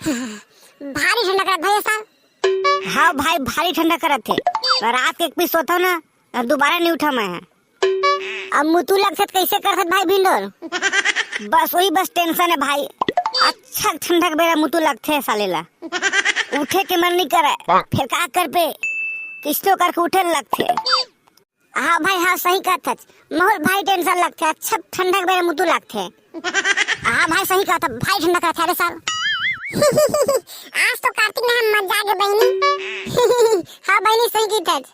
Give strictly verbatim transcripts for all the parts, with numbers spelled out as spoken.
भारी ठंडा करत भाई साहब। हाँ भाई, भारी ठंडा करत हे। रात के एक पीस सोथव ना, अब दोबारा नहीं उठा मैं। अब मुतू लगथे त कैसे करथत भाई भिंडोल? बस वही बस टेंशन है भाई। अच्छा ठंडा के बेरा मुतू लगथे साले ला। उठे के मन नहीं करे, फिर का करबे? किस्तो करके उठे लगथे। हाँ भाई, हाँ, सही कहत हच। महूल भाई टेंशन लगथे, अच्छा ठंडा के बेरा मुतू लगथे। हाँ भाई, सही कहत हच, भाई ठंडा करथे, अरे साल। आज तो कार्तिक ने हम मजा आ गए बहनी। हाँ बहनी, सही की हच।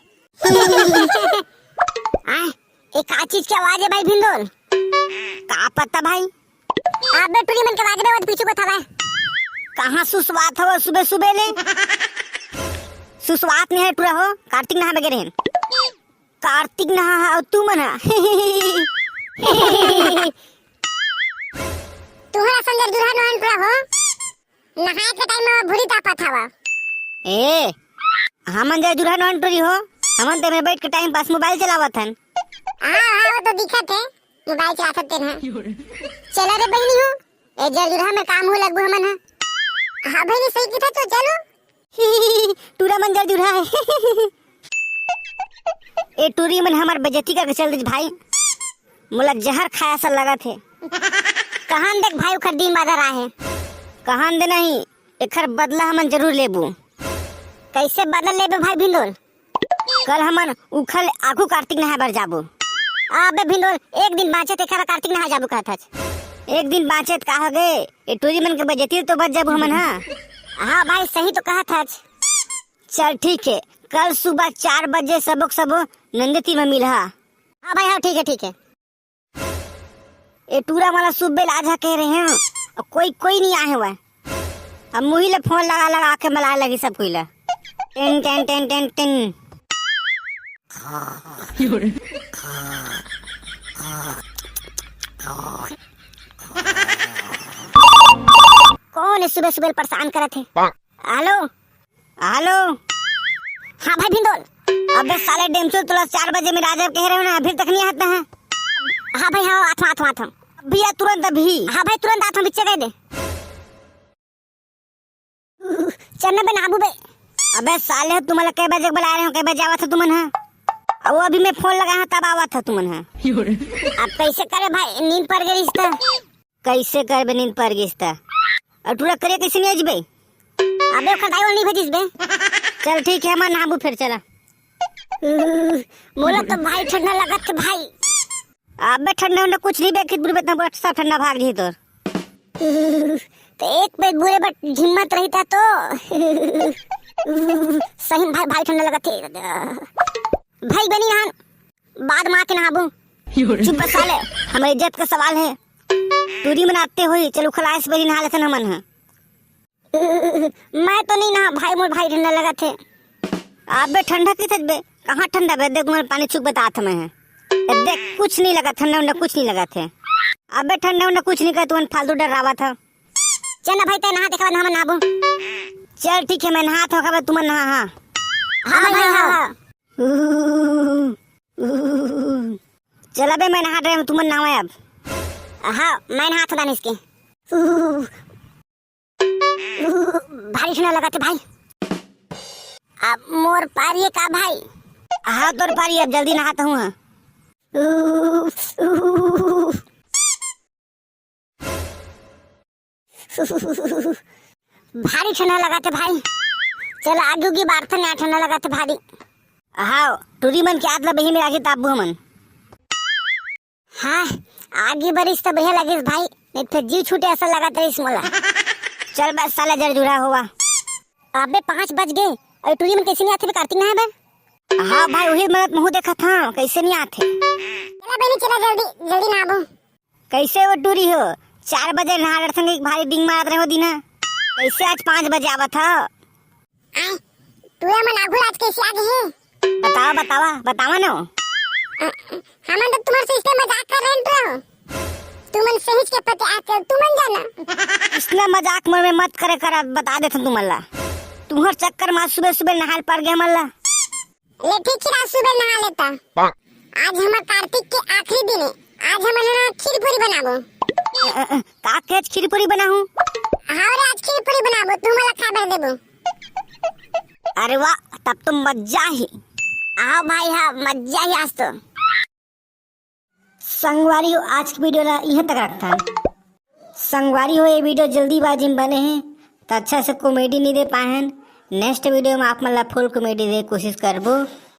आय, एक का चीज के आवाज है भाई भिंडोल? का पता भाई? अबे टूरी मन के बाजे में पीछू को था भाई। कहाँ सुसवात हो सुबह सुबह ले? सुसवात नहीं है टूरा हो, कार्तिक नहा बगेरे हैं। कार्तिक नहा है और तू मना। तुहरा संजय दुल्हन वाहन टूरा हो, नहाए के टाइम में भूरी तापत हवा। ए, हमन जय दुल्हन वाहन टूरी हो, हमन ते में बैठ के टाइम पास मोबाइल चलावत हन। हाँ हाँ, वो तो दिखत है। मोबाइल चलाथन तेन ह। चला रे बहिनी हो, ए जरजुरहा में काम हो लगबो हमन ह। हाँ बहिनी, सही किथा तो चलो। टूरा मन जरजुरहा है। ए टूरी मन हमर बेइज्जती करके चल दिस भाई। मोला जहर खाया सा लगत हे। कहान देख भाई, ओखर दिन बादर आहे। कहान दे नहीं, एखर बदला हमन जरूर लेबो। कैसे बदला लेबे भाई भिंडोल? कल हमन उखल आगू कार्तिक नहाए बर जाबो। अबे भिंडोल, एक दिन बाँचे तेखर कार्तिक नहाए जाबो कहत हच। एक दिन बाँचे त का हो गे? ए टूरी मन के बेइज्जती तो बच जाबो हमन, हाँ। हाँ भाई, सही तो कहत हच। चल ठीक है, कल सुबह चार बजे सबो के सबो नंदती में मिलहा। हाँ भाई, हाँ, ठीक है, ठीक है। ए टूरा वाला सुबेल आज हा कह रहे हैं, कोई, कोई नहीं आए हुआ है। अब मुही ले फोन लगा लगा के मलाए लगी सब कोई ला। Tin, tin, tin, tin, tin. कौन है सुबह सुबह परेशान करत है? Hello, hello. हाँ भाई भिंडोल। अबे साले डेमचुल, तोला चार बजे में राजा कह रहे हो ना, अभी तक नहीं आता है। हाँ भाई, हाँ, आथो, आथो, आथो। अभी आ, तुरंत अभी। हाँ भाई, तुरंत आथो, बिच्चे कह दे। चल ना बे, नहाबू बे। अबे साले, तुम्हारा कै बजे बुला रहे हो, कै बजे आवा था तुमन है? अब वो अभी मैं फोन लगा है, तब आवा था तुमन है। अब कैसे करे भाई, नींद पड़ गई रिश्ता। कैसे करबे, नींद पर गिस त? और टूरा करे कैसे नहीं अजबे? अबे ओकर दाई वाला नहीं भेजिस बे। चल ठीक है, हमन नहाबू फिर, चला। मोला तो भाई ठंडा लगत है भाई। अबे ठंडा उंडा कुछ नहीं बे, खित बुढ़बे इतना बड़ा सब ठंडा भाग जी तोर। तो एक बे बुरे बट हिम्मत रहता तो। सही में भाई, भाई ठंडा लगत है। भाई बनी नहान। बाद में आके नहाबू। चुप बस साले, हमर इज्जत का सवाल है। टूरी मनाते हुई, चलो खलास बरी नहा लेथन हमन ह। मैं तो नहीं नहा भाई, मोर भाई ठंडा लगत है। अबे ठंडा की थच बे, कहाँ ठंडा बे? देख तुम्हारे पानी छुक बतात हमें है। ए, देख कुछ नहीं लगा, ठंडा उंडा कुछ नहीं लगा थे। अबे ठंडा उंडा कुछ नहीं कर, तुमन फालतू डरावा था। चल ना भाई, तै नहा, देखा बाद हमन नहाबू। चल ठीक है, मैं नहात हूँ, तुमन नहा। हाँ हाँ भाई, हाँ हाँ। चला बे, मैं नहा रहे हूँ, तुमन नहावा अब। हाँ, मैं नहात हूँ दानिश के। भारी ठंडा लगत है भाई। अब मोर पारी का भाई। हाँ तोर पारी, अब जल्दी नहात हूँ। हाँ। भारी ठंडा लगत है भाई। चल आगी उगी बारथन, यहाँ ठंडा लगत है भारी। हाँ, टूरी मन के आत ला बही में आगे तापबू हमन। हाँ, आगी बरिस त बढ़िया लगिस भाई, नहीं तो जीव छूटे ऐसा लगत रहिस मोला। चल बस साला जरजुरा होवा। अबे पाँच बज गए और टूरी मन कैसे नहीं आते बे कार्तिक नहाए बे? हाँ भाई, वही मैं मुँह देखा था, कैसे नहीं आते। चला बहनी, चला जल्दी, जल्दी नहाबो। कैसे वो टूरी हो, चार बजे नहा डरथन, एक भारी डिंग मारत रहे हो दीना। कैसे आज पाँच बजे आवत हो? आय, टूरा मन आघू आज कैसे आ गए हैं? बतावा, बतावा, बतावा ना। अ, हमन तो तुम्हारे से इसलिए मजाक कर रहे हैं, टूरा। तुमन सही के पते आते हो, तुमन जाना। इसने मजाक मन में मत करे करा, बता देथन तुमन ला। तुम्हर चक्कर में सुबह सुबह नहाल पड़ गए हमन ला। ले ठीक है, आज सुबह नहा लेता। आज हमार कार्तिक के आखिरी दिन है, आज हमन ना खीर पूरी बनाबो। अ, अ, अ, का के आज खीर पूरी बनाहूँ? हाँ रे, आज खीर पूरी बनाबो, तुमन ला खाए बर देबो। अरे वाह, तब तो मजा ही। आओ भाई, हाँ, मजा ही आज तो। संगवारी हो, आज के वीडियो ला इहाँ तक रखथन। संगवारी हो, ये वीडियो जल्दीबाजी में बने हे, त अच्छा से कॉमेडी नहीं दे पाए हन। नेक्स्ट वीडियो में आप मन ला फुल कॉमेडी दे कोशिश करबो।